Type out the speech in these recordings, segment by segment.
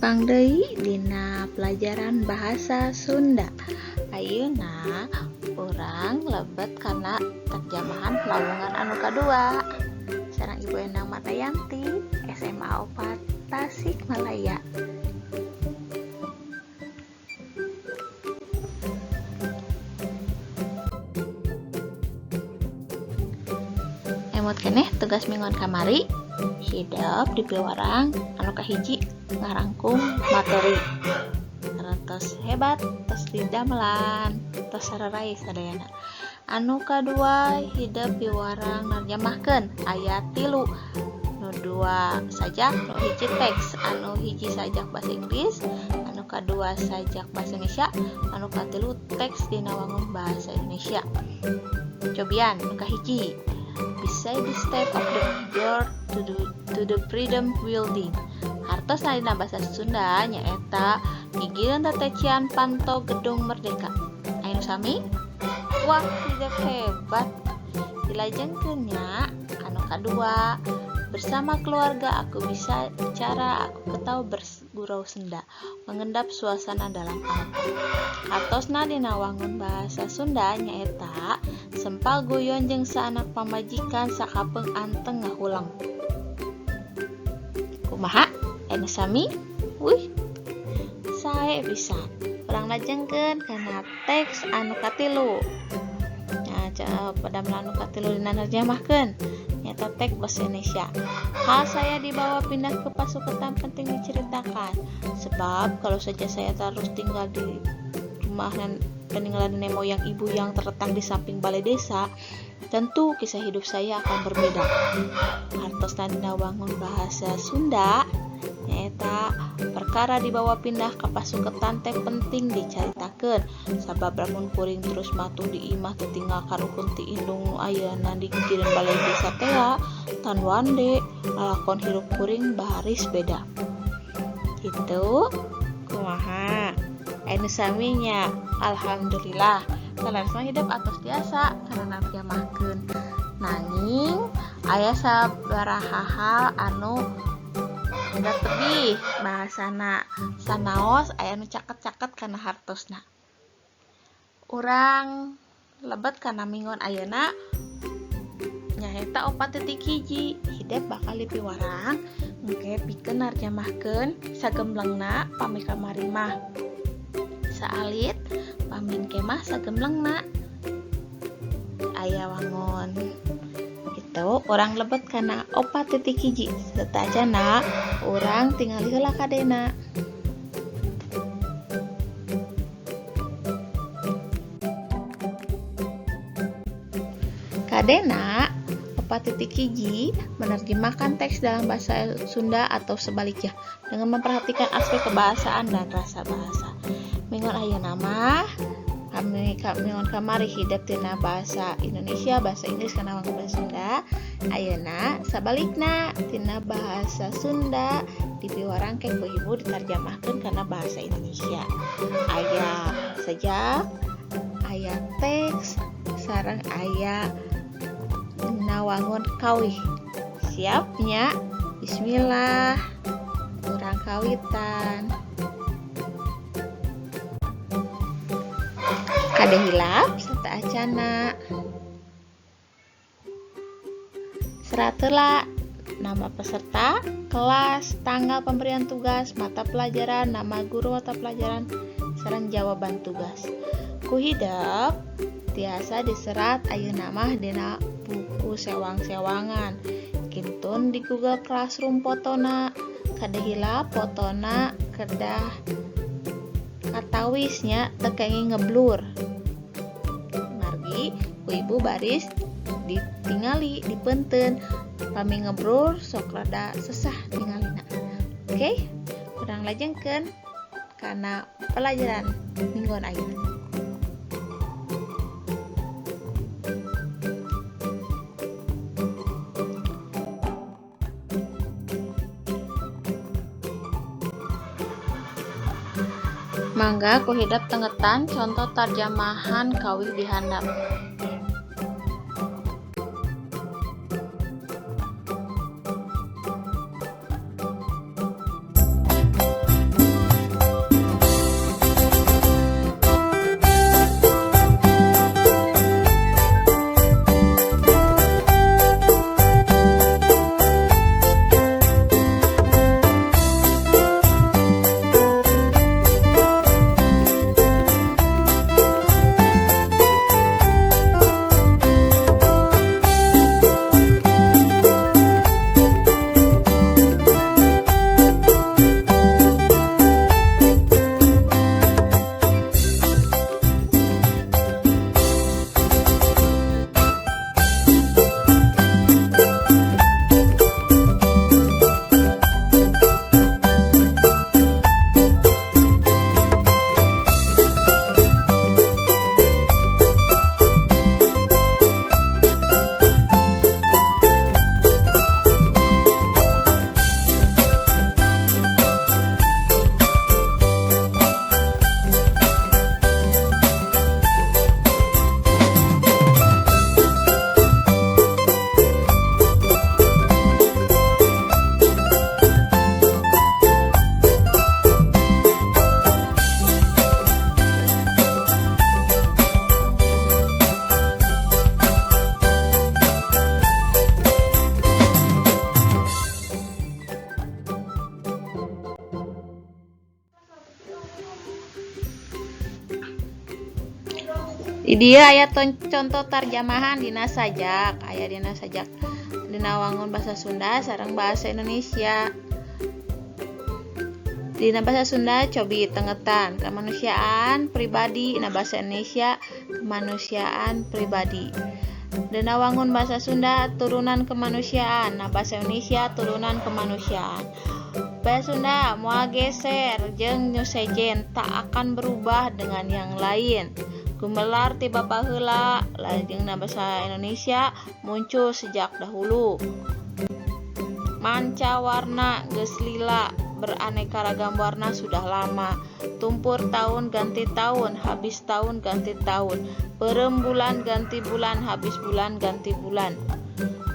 Tepang deui dina pelajaran bahasa Sunda. Ayeuna urang lebet kana terjemahan lawungan anu kadua. Sareng Ibu Endang Mardayanti, SMA 4 Tasikmalaya. Emut keneh tugas mingguan kamari hidep di piwarang anu kahiji ngarangkum materi. Tos hebat, tos didamelan, tos sararai sadayana. Anu kadua hidep piwarang nerjemahkeun aya 3. Nu 2 sajak, nu hiji teks, anu hiji sajak bahasa Inggris, anu kadua sajak bahasa Indonesia, anu katilu teks dina wangun bahasa Indonesia. Cobian nu kahiji. Beside the step of the door to the Freedom Building. Hartosna dina bahasa Sunda nyaeta gigireun tetecian panto Gedung Merdeka. Aya nu sami? Wah, hidep hebat. Dilajengkeun nya anu kadua. Bersama keluarga aku bisa bicara, aku ketawa bergurau senda, mengendap suasana dalam auto. Hartosna dina wangun bahasa Sunda nyaeta sempal guyon jeung saanak pamajikan sakapeung anteng ngahuleng. Kumaha? Anu sami? Wih, sae pisan. Urang lajengkeun kana teks anu katilu. Nah, padamelan anu katilu dina nerjemahkeun. Nyata teks bahasa Indonesia. Hal saya dibawa pindah ke Pasuketan penting diceritakan. Sebab kalau saja saya terus tinggal di rumah dan peninggalan nenek moyang ibu yang terletak di samping balai desa, tentu kisah hidup saya akan berbeda. Hartosna dina wangun bahasa Sunda nyaeta perkara dibawa pindah ka Pasuketan teh penting dicaritakeun. Sabab lamun kuring terus matuh di imah teu tinggal karuhun ti indung nu ayeuna di gigireun balai desa tea, tan wande lalakon hirup kuring baris beda. Gitu kumaha? Anu sami nya, alhamdulillah. Saleresna hidep atos tiasa karena nerjemahkeun. Nanging aya sabaraha hal anu rada tebih bahasana sanaos aya nu caket-caket kana hartosna. Urang lebet kana minggon ayeuna nyaeta 4.1 hidep bakal dipiwarang engke pikeun nerjemahkeun sagemblengna pami kamari mah. Saalit pamin kemah sagemblengna aya wangun. Itu orang lebet kana 4.1 serta acana orang tingali heula kadena. Kadena 4.1 menerjemahkan teks dalam bahasa Sunda atau sebaliknya dengan memperhatikan aspek kebahasaan dan rasa bahasa. Minggon ayeuna mah kami minggon kamari hidep tina bahasa Indonesia, bahasa Inggris kana wangun bahasa Sunda. Ayeuna sabalikna tina bahasa Sunda dipiwarang ke ku ibu ditarjamahkeun kana bahasa Indonesia. Aya sajak, aya teks, sareng aya nawangun kawih. Siapnya? Bismillah. Urang kawitan. Kade hilap serta acana. Serat heula nama peserta, kelas, tanggal pemberian tugas, mata pelajaran, nama guru mata pelajaran, sareng jawaban tugas. Ku hidep tiasa diserat ayeuna mah dina buku sewang-sewangan. Kintun di Google Classroom fotona, kade hilap fotona kedah katawisnya teu kenging ngeblur. Margi ku ibu baris ditingali dipeunteun pami ngeblur sok rada sesah tingalina. Oke, urang lajengkeun kana pelajaran mingguan ayeuna. Mangga ku hidep tengetan contoh tarjamahan kawih di handap. Di dieu aya contoh tarjamahan dina sajak, aya dina sajak dina wangun bahasa Sunda sareng bahasa Indonesia. Dina bahasa Sunda cobi tengetan kemanusiaan pribadi, dina bahasa Indonesia kemanusiaan pribadi. Dina wangun bahasa Sunda turunan kemanusiaan, nah bahasa Indonesia turunan kemanusiaan. Bahasa Sunda moal geser jeung nu sejen, tak akan berubah dengan yang lain. Gumelar ti baheula, lajeng bahasa Indonesia muncul sejak dahulu. Manca warna geus lila, beraneka ragam warna sudah lama. Tumpur tahun ganti tahun, habis tahun ganti tahun. Peureum bulan ganti bulan, habis bulan ganti bulan.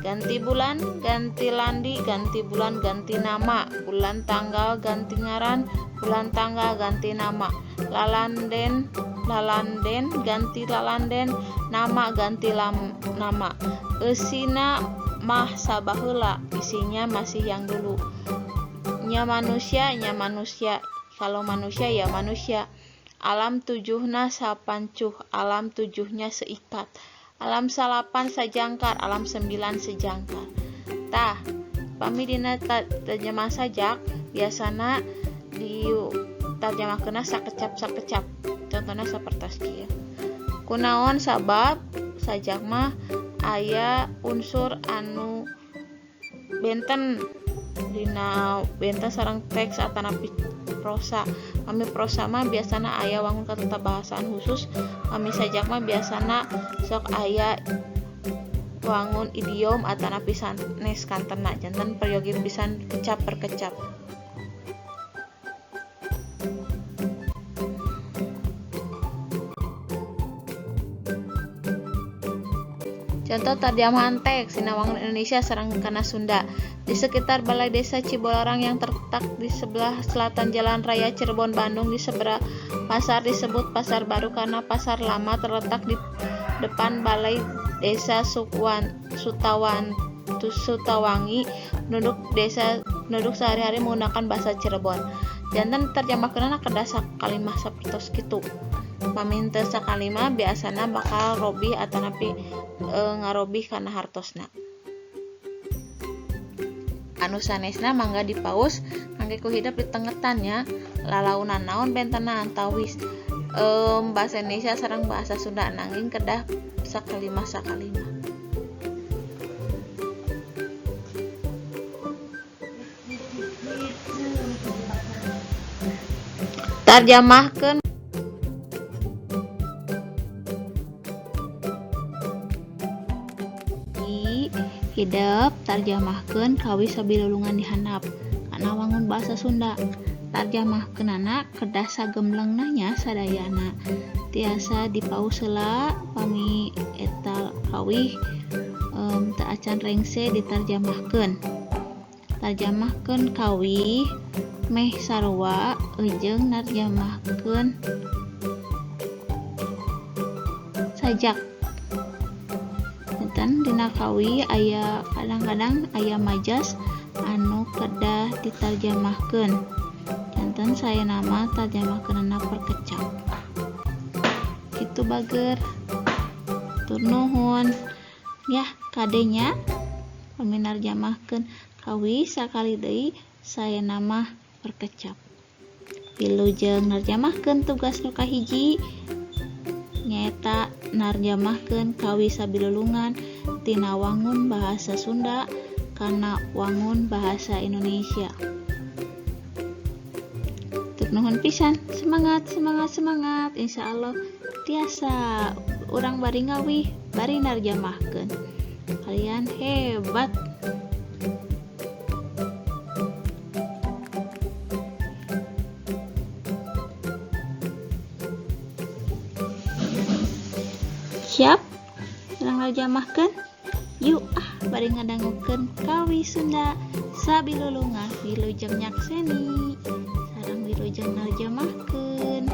Ganti bulan, ganti landi, ganti bulan ganti nama. Bulan tanggal ganti ngaran, bulan tanggal ganti nama. Lalanden, lalanden ganti lalanden, nama ganti nama. Eusina mah sabaheula, isinya masih yang dulu. Nya manusia, nya manusia. Kalau manusia ya manusia. Alam tujuhna sapancuh, alam tujuhnya seikat. Alam salapan sajangkar, alam sembilan sejangkar. Tah, pami dina terjemah sajak biasana di tarjamahkeunna sakecap-sakecap. Contohna sapertos kieu. Kunaon sabab sajak mah aya unsur anu benten dina benten sareng teks atanapi prosa. Pami prosa mah biasana aya wangun katatabahasaan khusus, pami sajak mah biasana sok aya wangun idiom atanapi sanes kantena, janten peryogi pisan kecap per kecap. Contoh terjemahan teks dina wangun Indonesia sareng kana Sunda. Di sekitar Balai Desa Cibolarang yang terletak di sebelah selatan Jalan Raya Cirebon Bandung di seberang pasar disebut Pasar Baru karena pasar lama terletak di depan Balai Desa Sutawangi. Penduduk sehari-hari menggunakan bahasa Cirebon. Janten terjemahkeunana kedah sakalimah sapertos kitu. Pami henteu sakalimah biasana bakal robih atanapi ngarobih kana hartosna. Anu sanesna mangga dipaus mangke ku hidep ditengetan nya. Lalaunan naon bentena antawis bahasa Indonesia sareng bahasa Sunda nanging kedah sakalimah-sakalimah. Tarjamahkeun hidep tarjamahkeun kawi sabilulungan di handap kana wangun bahasa Sunda. Tarjamahkeunana kedah sagemblengna nya sadayana. Tiasa dipaus heula pami eta kawih teu acan rengse ditarjamahkeun. Tarjamahkeun kawih meh sarua jeung narjamahkeun sajak. Janten dina kawi aya kadang-kadang aya majas anu kedah ditarjamahkeun. Janten saena mah tarjamahkeunana perkecap. Kitu bager. Tur nuhun. Yah kade nya pami narjamahkeun kawi sakali deui saena mah perkecap. Wilujeng narjamahkeun tugas nu kahiji nyaeta narjamahkeun kawi sabilulungan tina wangun bahasa Sunda kana wangun bahasa Indonesia. Tur nuhun pisan, semangat semangat semangat, insyaallah tiasa urang bari ngawih bari narjamahkeun. Kalian hebat. Siap? Urang narjamahkeun? Yuk ah bari ngadangukeun kawi Sunda sabilulungan wilujeng nyakseni sareng wilujeng narjamahkeun.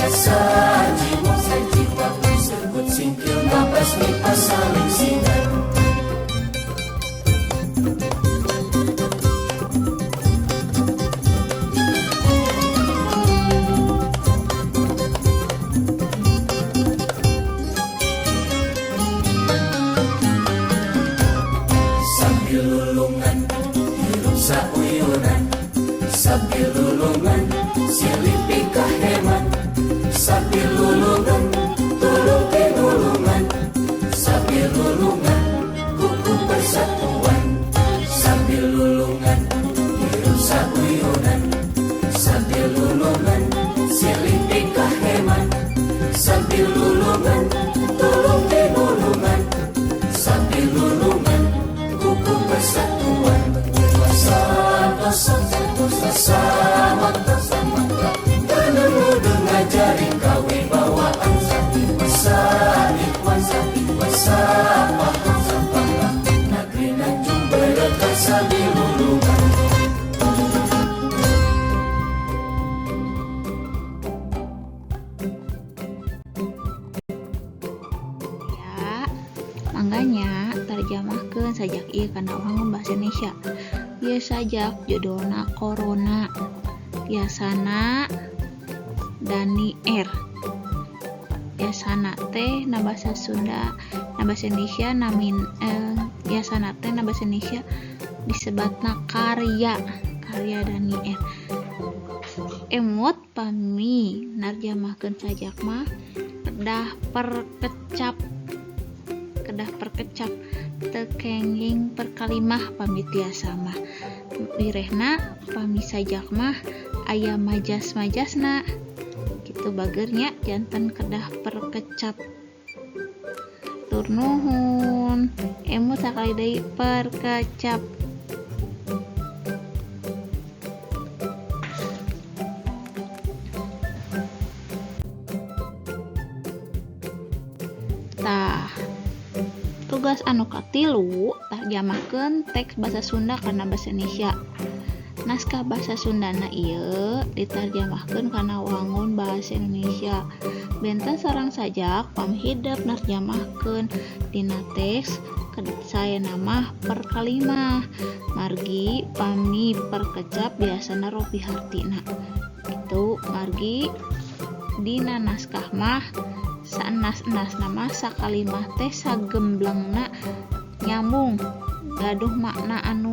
Sajiwa, sajiwa, sebut singkil napas mipas saling singan. Sambil lulungan, hirup sauyunan. Sambil lulungan, silipi kaheman. Sambil lulungan, tulung tinulungan. Sambil lulungan, kuku persatuan. Sambil lulungan, hirup sauyunan. Sambil lulungan, silipi kaheman. Sambil lulungan, tulung tinulungan. Sambil lulungan, kuku persatuan. Sama ngajarin kawibawaan. Negeri Nanjung berkah sambil lulungan. Ya, mangga nya terjemahkeun sajak ieu kana wangun bahasa Indonesia. Ieu sajak judulna Corona. Biasana Dani R. Biasana teh na bahasa Sunda, na bahasa Indonesia namin biasana teh na bahasa Indonesia disebatna karya, karya Dani R. Emut pami narjamahkeun sajak mah kedah perkecap, kedah perkecap teu kenging perkalimah pami tiasa mah. Wirehna pami sajak mah aya majas-majasna kitu bagernya janten kedah perkecap. Tur nuhun, emut sakali deui perkecap. Tah, tugas anu katilu tarjamahkeun teks bahasa Sunda kana bahasa Indonesia. Naskah bahasa Sundana ieu ditarjamahkeun kana wangun bahasa Indonesia. Benten sareng sajak pamhidep narjamahkeun dina teks saena mah per kalimah. Margi pami perkecap biasana ropi hartina. Kitu margi dina naskah mah saenas-enasna mah sakalimah teh sagemblengna nyambung gaduh makna anu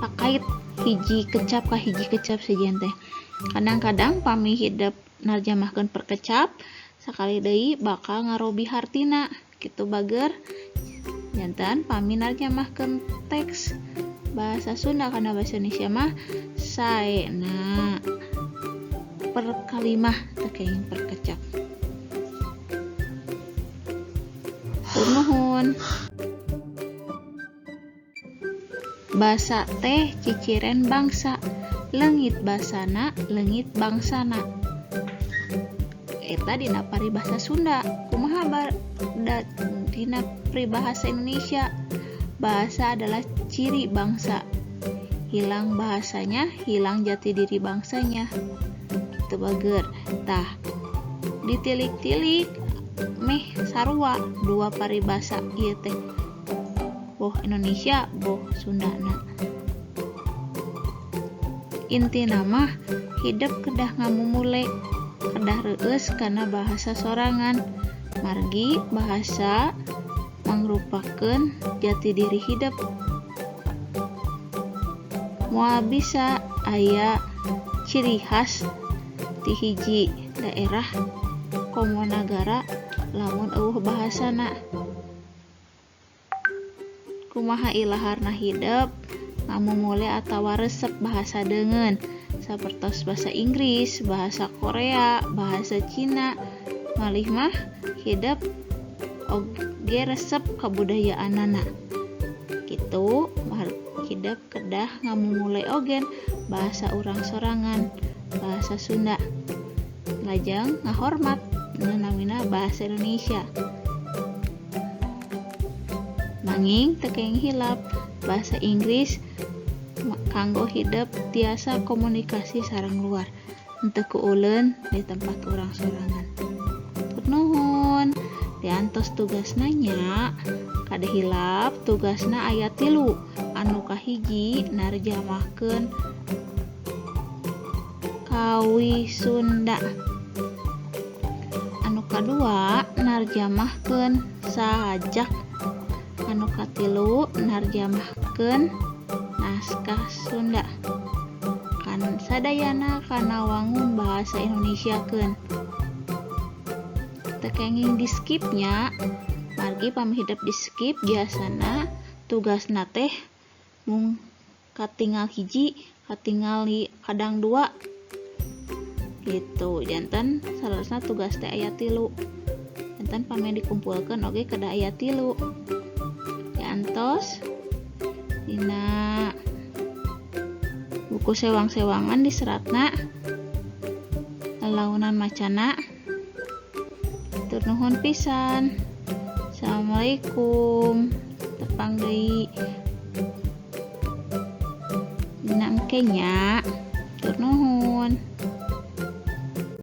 pakait hiji kecap ka hiji kecap sejen teh. Kadang-kadang pami hidep narjamahkeun perkecap sakali deui bakal ngarobi hartina kitu bager. Jantan pami narjamahkeun teks bahasa Sunda kana bahasa Indonesia mah saena per kalimah teu kenging perkecap. Nuhun. Basa teh ciciren bangsa, leungit basana leungit bangsana. Eta dina paribasa Sunda. Kumaha dina peribahasa Indonesia? Bahasa adalah ciri bangsa. Hilang bahasanya, hilang jati diri bangsanya. Kitu bager. Tah, ditilik-tilik meh sarua dua paribasa ieu teh. Boh Indonesia, boh Sundana. Intina mah hidep kedah ngamumule, kedah reueus kana bahasa sorangan. Margi bahasa mangrupakeun jati diri hidep. Moal bisa aya ciri khas ti hiji daerah komo nagara lamun eueuh bahasana. Kumaha ilaharna hidep ngamumule atawa resep bahasa deungeun sapertos bahasa Inggris, bahasa Korea, bahasa Cina. Malih mah hidep oge resep kabudayaanana. Kitu hidep kedah ngamumule ogen bahasa urang sorangan, bahasa Sunda. Lajeng ngahormat namina bahasa Indonesia. Nanging teu kenging hilap bahasa Inggris kanggo hidep tiasa komunikasi sareng luar. Henteu kuuleun di tempat urang sorangan. Hatur nuhun. Diantos tugasna nya. Kade hilap tugasna aya 3. Anu kahiji narjamahkeun kawi Sunda. Anu kadua narjamahkeun sajak. Anu katilu narjamahkeun naskah Sunda. Kan sadayana kana wangun bahasa Indonesiakeun. Teu kenging di skip nya, margi pami hidep di skip biasana tugasna teh mung katingal hiji, katingali kadang 2 gitu. Janten saleresna tugas teh aya 3. Janten pami dikumpulkeun oge kedah aya 3. Diantos dina buku sewang-sewangan diseratna lalaunan macana. Hatur nuhun pisan. Assalamualaikum. Tepang deui dina engke nya. Hatur nuhun.